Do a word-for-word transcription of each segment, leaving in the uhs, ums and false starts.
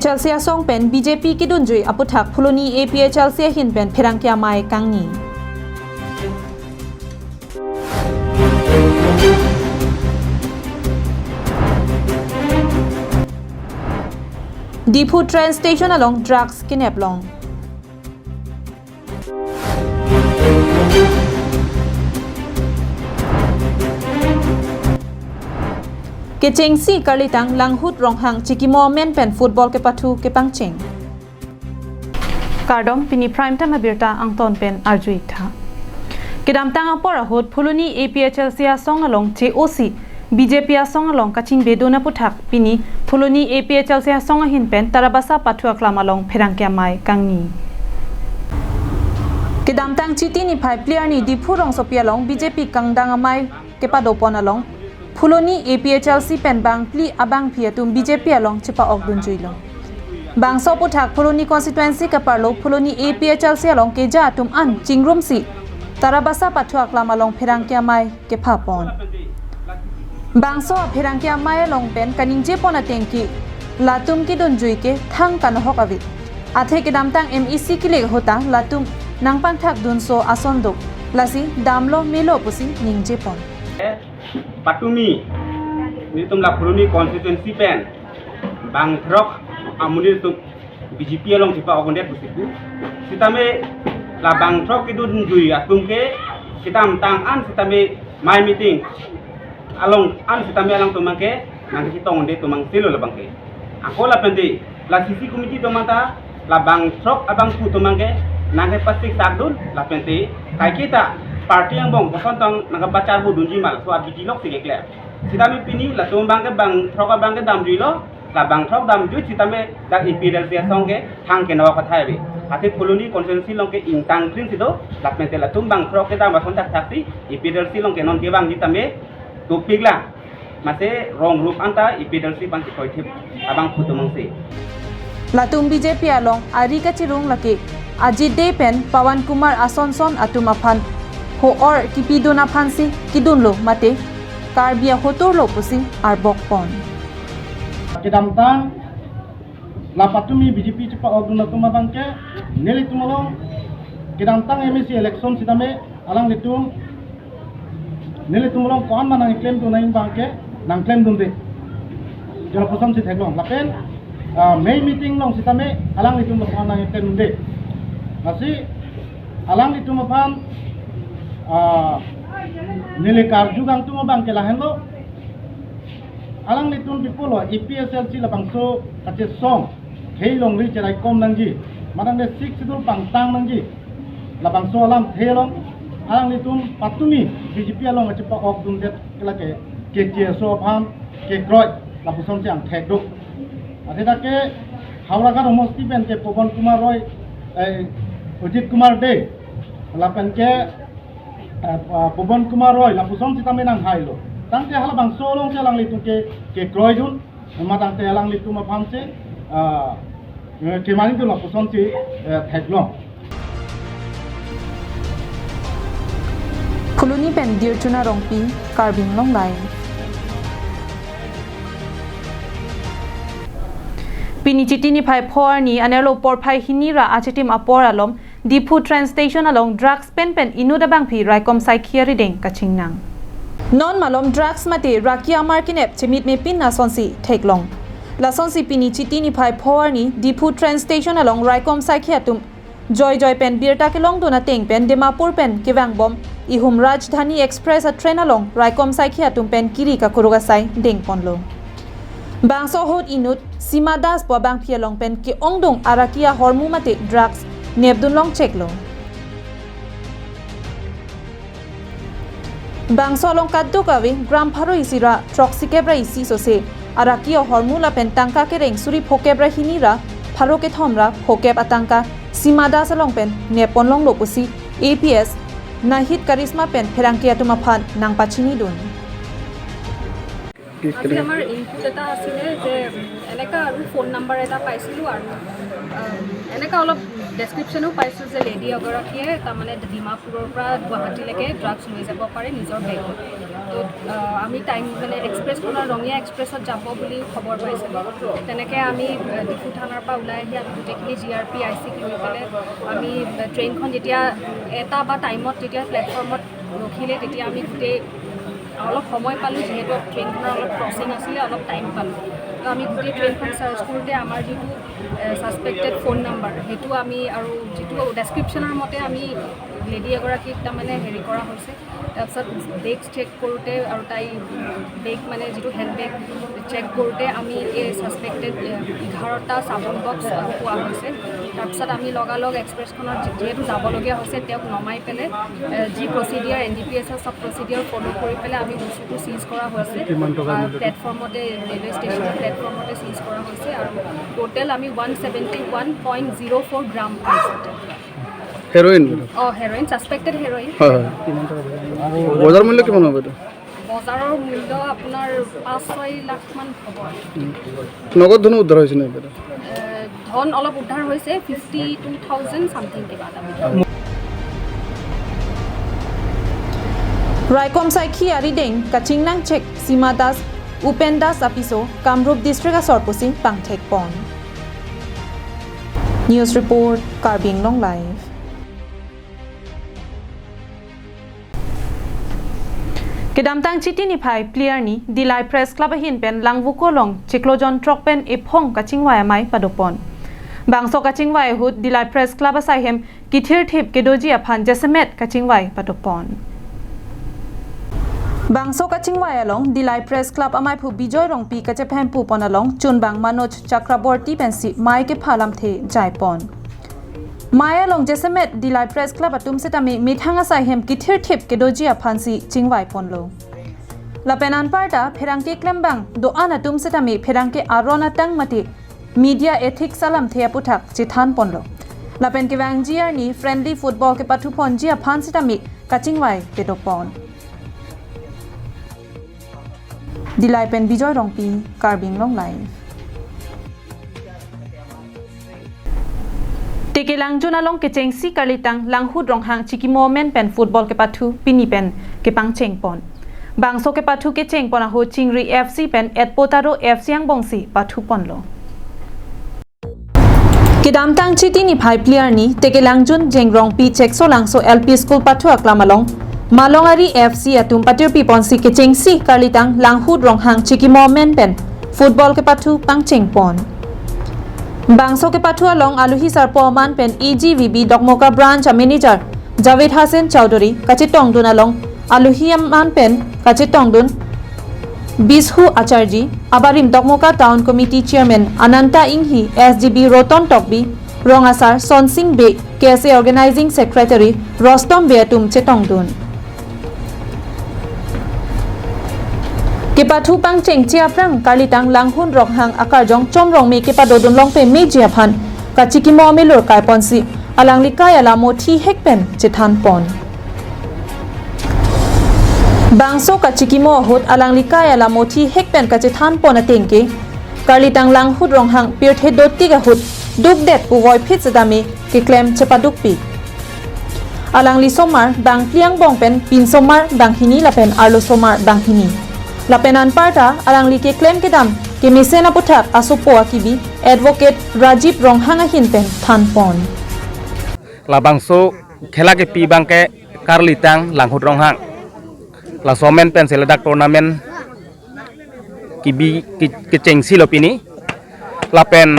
Chelsea asong pen B J P kedunjui aputhak Phuloni A P H L C ahin pen pherangke amei kangni. Diphu train station along drugs kenep long. Kechengsi karlitang Langhut Ronghang chikimo amen pen football kepathu kepangcheng. Kardom, pini prime time abirta angton pen arju-ik tha. Kedamtang apor ahut Phuloni A P H L C asong along che-osi B J P asong along kachingbedun aputhak pini Phuloni A P H L C asong ahin pen Tarabasa pathu aklam along pherangke amei kangni. Kedamtang Chiti niphai phli arni Diphu rongsopi along B J P kangdang amei kepadopon along Phuloni A P H L C pen bangphli abangpi atum B J P along chepa-okdunjuilo. Bangso aputhak Phuloni constituency kaparlo Phuloni A P H L C along keja atum an chingrumsi Tarabasa pathu aklam along pherangke amei kephapon. Bangso apherangke amei along pen kaningjepon ateng ke latum kedunjui ke thang kanohok ave. Athe kedamtang M A C kilik ahut ta latum nangpangthakdunso ason do. Lasi damlo melo pusi ningjepon. Patumi, nelitum la Phuloni constituency pen bangthrok amonit atum B J P along chepa-ok-undet pusi pu. Sitame la bangthrok kedunjui atum ke kedamtang an sitame mei meeting along an sitame alangtum abangke nangkachetong-undet atum angselo labangke. Ako lapente la C C committee atum anta la bangthrok abangphu atum abangke nangkepasiksak dun lapente kaiketa party angbong koson tong nangkepacharbo dunji ma laso abidi lok si kekle. Sitame pini latum abangke bangthrok abangke damjuilo, la bangthrok damjui sitame dak A P H L C asong ke thang kenohok athai ave. Athe Phuloni constituency along ke ingtangkring si do, lapente latum bangthrok kedam ason thakthaksi A P H L C along ke non kevangji tame dopik lang. Mate rong rup anta A P H L C abang chekroithip abangphu atum angse. Latum B J P along ari kachirung lake Ajit Dey pen Pawan Kumar asonson atum aphan ho-or kipidun aphansi kedunlo mate Karbi ahoturlo pusi arbokpon. Kedamtang la patumi B J P chepa-okdun atum abangke nelitum along kedamtang M A C election sitame alanglitum nelitum along ko-an ma nangklemdun nangji abangke nangklemdunde. Jora pusam si theklong. Lapen, ah, mei meeting along sitame alanglitum along ko-an nangklemdunde. Lasi alanglitum aphan, ah, neli karju kangtung abangke lahenlo. Alanglitum pi pulo A P H L C labangso kachesong khei longri cheraikom nangji, madang de Sixth Schedule pangtang nangji, labangso alamthe along alanglitum patumi B J P along kachepa-okdundet lake K T S O aphan kekroi lapuson si angthek do. Athe dak ke Howraghat homosti pen ke Pawan Kumar Roy, eh, Ajit Kumar Dey, lapen ke eh, ah, Pawan Kumar Roy lapuson sitame nanghailo. Tangte halabangso along si alanglitum ke, kekroidun, ema tangte alanglitum aphan si, ah, eh, kemaningdun lapuson si, eh, theklong. Phuloni pen Dirchuna Rongpi, Karbi Anglong Live. Pini Chiti niphai pho arni anerlo porphai hini ra achitim apor alom Diphu train station along drugs pen pen inut abangpi raikom saikhi arideng kachingnang. Non malom drugs mate raki amar kenep chemitmepin asonsi theklong. Lasonsi pini Chiti niphai pho arni Diphu train station along raikom saikhi atum joijoi pen birta kelongdun ateng pen Dimapur pen kevangbom ihum Rajdhani Express a train along raikom saikhi atum pen kiri kakuruk asai dengponlo. Bangso ahut inut Sima Das pu abangpi along pen ke-ongdung araki ahormu mate drugs nepdun longcheklo. Bangso along kadokave gram pharo isi ra throksikep ra isi sose araki ahormu lapen tangka kereng suri phokep ra hini ra pharo kethom ra phokep atangka Sima Das along pen nepponlonglo pusi A P S Nahid Karisma pen pherangke atum aphan nangpachinidun. আজি আমাৰ ইনপুট এটা আছিলে যে, উম, এনেকা আৰু phone number এটা পাইছিলোঁ আৰু, উম, এনেকৈ অলপ ডেছক্ৰিপশ্যনো পাইছোঁ যে লেডি এগৰাকীয়ে তাৰমানে ডিমাপুৰৰ পৰা গুৱাহাটীলৈকে ড্ৰাগছ লৈ যাব পাৰে নিজৰ বেগত। তো আহ, আমি টাইম মানে এক্সপ্ৰেছখনৰ, ৰঙিয়া এক্সপ্ৰেছত যাব বুলি খবৰ পাইছিলোঁ। তেনেকৈ আমি আহ, ডিফু থানাৰ পৰা ওলাই আহি আমি গোটেইখিনি জি আৰ পি আই চিক লৈ পেলাই আমি আহ, ট্ৰেইনখন যেতিয়া এটা বা টাইমত যেতিয়া প্লেটফৰ্মত ৰখিলে, তেতিয়া আমি গোটেই অলপ সময় পালোঁ, যিহেতু ট্ৰেইনখনৰ অলপ ক্ৰচিং আছিলে, অলপ টাইম পালোঁ। তো আমি গোটেই ট্ৰেইনখন চাৰ্চ কৰোঁতে আমাৰ যিটো ছাছপেক্টেড ফোন নাম্বাৰ, সেইটো আমি আৰু যিটো ডেছক্ৰিপশ্যনৰ মতে আমি লেডি এগৰাকীক তাৰমানে হেৰি কৰা হৈছে। তাৰপিছত বেগ চেক কৰোঁতে আৰু তাই বেগ মানে যিটো হেণ্ড বেগ চেক কৰোঁতে আমি এই ছাছপেক্টেড এঘাৰটা চাবোন বক্স পোৱা হৈছে। তাৰপিছত আমি লগালগ এক্সপ্ৰেছখনত যিহেতু যাবলগীয়া হৈছে, তেওঁক নমাই পেলাই এ, যি প্ৰচিডিয়াৰ এন ডি পি এছৰ চব প্ৰচিডিয়াৰ ফ'ল' কৰি পেলাই আমি বস্তুটো চিজ কৰা হৈছে। কিমান টকা আৰু মূল্যটো? প্লেটফৰ্মতে, ৰেলৱে ষ্টেচনৰ প্লেটফৰ্মতে চিজ কৰা হৈছে আৰু টোটেল আমি one seventy one point zero' four গ্ৰাম পাইছোঁ। হেৰইন? অ, হেৰইন, ছাছপেক্টেড হেৰইন। হয়, হয়। বজাৰ মূল্য কিমান হ'ব এইটো? বজাৰৰ মূল্য আপোনাৰ পাঁচ ছয় লাখ মান হ'ব। নগদ ধনো উদ্ধাৰ হৈছে নে এইটো? এ, ধন অলপ উদ্ধাৰ হৈছে, ফিফটি টু থাউজেণ্ড ছামথিং কিবা এটা। Raikom saikhi arideng kachingnang chek Sima Das, Upen Das apiso Kamrup District asor pusi pangthek pon. News report, Karbi Anglong Live. Kedamtang Chiti niphai phli arni Dillai Press Club ahin pen Langvoku along chiklo jon throk pen ephong kachingvai amei padopon. Bangso kachingvai ahut Dillai Press Club asaihem kithirthip kedoji aphan jasemet kachingvai padopon. Bangso kachingvai along Dillai Press Club ameiphu Bijoy Rongpi kachepahemphu pon along chunbang Manoj Chakraborty pensi mei kepha lamthe jaipon. Mei along jasemet Dillai Press Club atum setame methang asaihem kithirthip kedoji aphansi chingvai ponlo. Lapen anparta pherangke klembang do-an atum setame pherangke aron atang mate media ethics alamthe aputhak chethan ponlo. Lapen kevangji arni friendly football kepathu ponji aphan setame kachingvai padopon. Dillai pen Bijoy Rongpi, Karbi Anglong Live. Tekelangjun along kechengsi karlitang Langhut Ronghang Chikimo amen pen football kepathu pini pen kepangcheng pon. Bangso kepathu kecheng pon ahut Chingri F C pen Etpotaro F C angbongsi pathu ponlo. Kedamtang Chiti niphai phli arni Tekelangjun Jengrongpi Cheksolangso L P School pathu aklam along Malongari F C atum patirpi ponsi kechengsi karlitang Langhut Ronghang Chikimo amen pen football kepathu pangcheng pon. Bangso kepathu along aluhi sarpo aman pen A G V B Dokmoka Branch a Manager Javed Hussain Chowdhury, kachetongdun along aluhi aman pen kachetongdun Bishu Acharji, abarim Dokmoka Town Committee Chairman Ananta Inghi, S G B Roton Tokbi, Rong Asar Sonsing Bey, K S A Organizing Secretary Rostom Bey atum chetongdun. Kepathu pangchengche aphrang karlitang Langhut Ronghang akarjong Chomrongme kepadodun long pemeji aphan kachikimo amelur kai ponsi alangli kai alamo thihek pen chethan pon. Bangso kachikimo ahut alangli kai alamo thihek pen kachethan pon ateng ke karlitang Langhut Ronghang pirthe dotik ahut dukdet puvoiphit setame keklem chepadukpik. Alangli somar bang phli angbong pen pinsomar banghini lapen arlosomar banghini. Lapen anparta alangli keklem kedam kemesen aputhak asopo akibi Advocate Rajiv Ronghang ahin pen than pon. Labangso khela kepi abang ke karlitang Langhut Ronghang. Laso amen pensi ladak tournament kebi ke-, kechengsi lo pini. Lapen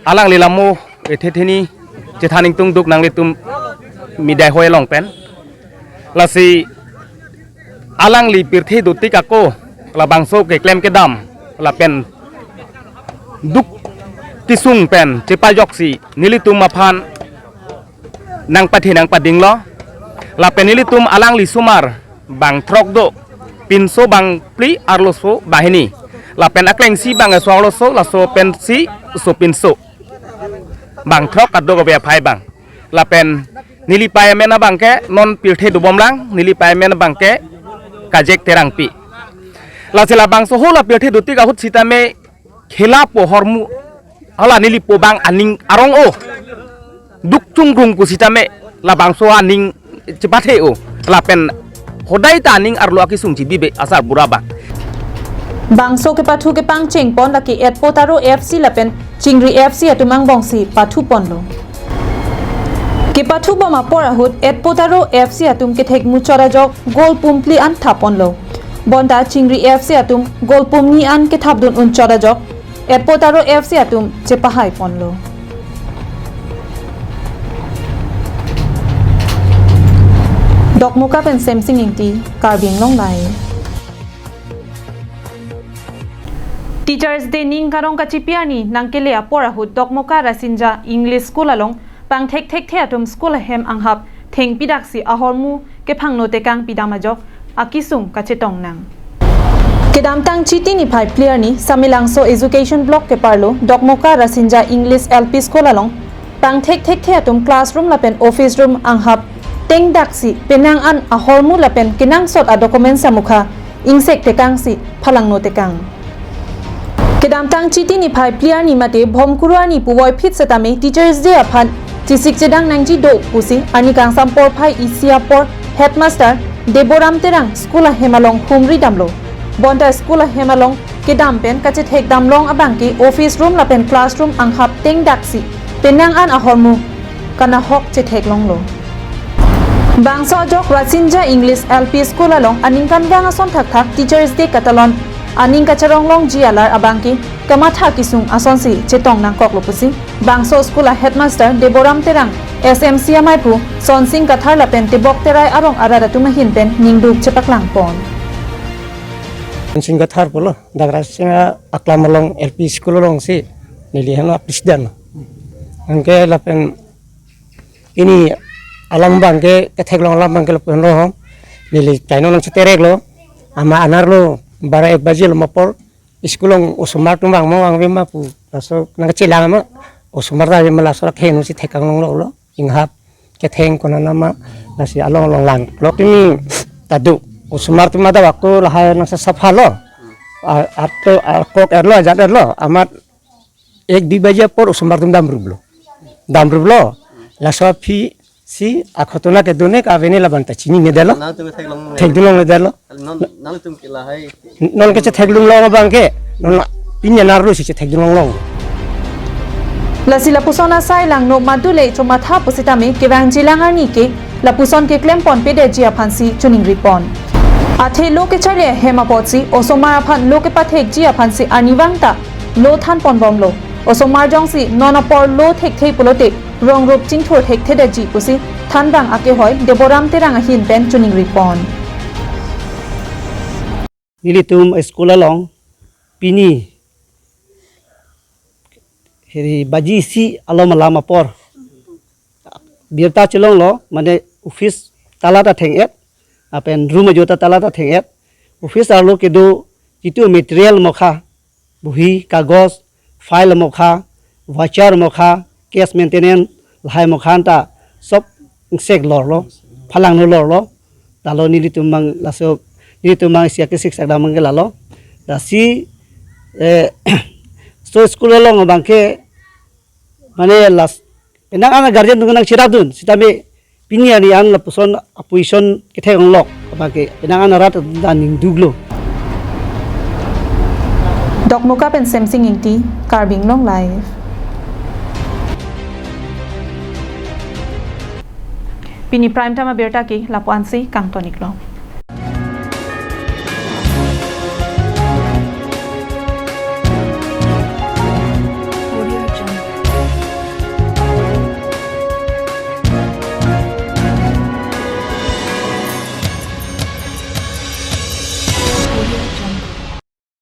alangli lamo ethe theni chethan ingtungduk nanglitum media hoi along pen. Lasi alangli pirthe dotik ako labangso keklem kedam lapen duk kesung pen chepajoksi nelitum aphan nangpathe nangpadinglo. Lapen nelitum alangli somar bang throk do, pinso bang phli, arloso banghini. Lapen aklengsi bang eso arloso, laso pensi sopinso. Bang throk kadokave aphai abang. Lapen neli pei amen abang ke non pirthe dobom lang, neli pei amen abang ke Kajek Terangpi. Lasi labangso hala pirthe dotik ahut sitame khela po hormu, hala neli po abang aning arong o. duk chungrung pusitame labangso aning chepathe-o, lapen hodai ta aning arlo akesung chibibe asarbura abang. Bangso kepathu kepangcheng pon lake Etpotaro F C lapen Chingri F C atum angbongsi pathu ponlo. Kepathu bom apor ahut Etpotaro F C atum kethek muchot ajok goal pumphli an thap ponlo. Bonta Chingri F C atum goal pumni an kethapdun unchot ajok Etpotaro F C atum chepahai ponlo. Dokmoka pen Semsing Ingti, Karbi Anglong Live. Teachers Day ning karong kachipi arni nangkele apor ahut Dokmoka Rasinja English School along pangthek thekthe atum school ahem anghap thengpi daksi ahormu kephangno tekang pidam ajok akesung kachetong nang. Kedamtang Chiti niphai phli arni Samelangso Education Block keparlo Dokmoka Rasinja English L P School along pangthek thekthe atum classroom lapen office room anghap teng daksi penang an ahormu lapen kenangsot a-document samukha ingsek tekangsi phalangno tekang. Kedamtang Chiti niphai phli arni mate Bhomkuru arni puvoiphit setame Teachers Day aphan chesik chedang nangji do pusi arni kangsam porphai isi apor headmaster Deboram Terang school ahem along humri damlo. Bonta school ahem along kedam pen kachethek damlong abangke office room lapen classroom anghap teng daksi penang an ahormu kanahok chetheklonglo. Bangso ajok Rasinja English L P School along aningkanvang ason thakthak Teachers Day katalon aning kacharong longji alar abangke kamatha kesung asonsi chetong nangkoklo pusi bangso school a headmaster Deboram Terang, S M C amaiphu Sonsing Kathar lapen Tebok Terai arong arat atum ahin pen ningduk chepaklang pon. Sonsing Kathar pulo, dak Rasinja aklam along L P School alongsi neli heno president. Anke lapen pini alam abangke, ketheklong alam abangke lapen rohong neli chaino nangchetereklo, ama anerlo bara ek baji lo apor school along osomar atum vangmo vangve ma pu laso nangchelang ma, osomar ta ma laso akheno si thekang longlo, inghap ketheng konat ma lasi along along langlo. Pini ta do osomar atum adap ako lahai nangsa sapha lo. A-, ato akok erlo, ajat erlo, amat ek dui baji apor osomar atum damruplo. Damruplo. Laso aphi si akhotona kedo-ne kave-ne labang ta chininedetlo. Nangtum theklong. Thekdunlongledetlo. Non, nangtum ke lahai. Non kechetheklong long abangke. Non pini anerlo si chetheklong long. Lasi lapuson asai langno madu le chomatha pusitame kevangjilang arni ke lapuson keklem ponpedetji aphansi choningri pon. Athe lo kecharli ahem apotsi osomar aphan lo kepathekji aphansi arnivang ta lo than ponbomlo. Osomar jongsi non apor lo thekthe pulote rongrup chingthur thekthedetji pusi thanbang akehoi Deboram Terang ahin pen choningri pon. Nelitum school along pini heri baji isi alom alam apor birta chelonglo, mane office tala ta theng-et, lapen room ajo ta tala ta theng-et, office arlo kedo jitu material mokha, bohi, kagos, file mokha, voucher mokha, cash maintenance, lahai mokha ta sob ingsek lorlo, phalangno lorlo. Lalo nelitum abang laso, nelitum abang isi akesik sakdam abangke lalo. Lasi, eh, so school along abangke, mane las, penang an guardian atum nangcherapdun, sitame pini arni an lapuson a-position kethek onglok, abangke penang an arat atum ta ningduklo. Dokmoka pen Semsing Ingti, Karbi Anglong Live. Pini prime time abirta ke lapu-ansi kangtoniklo.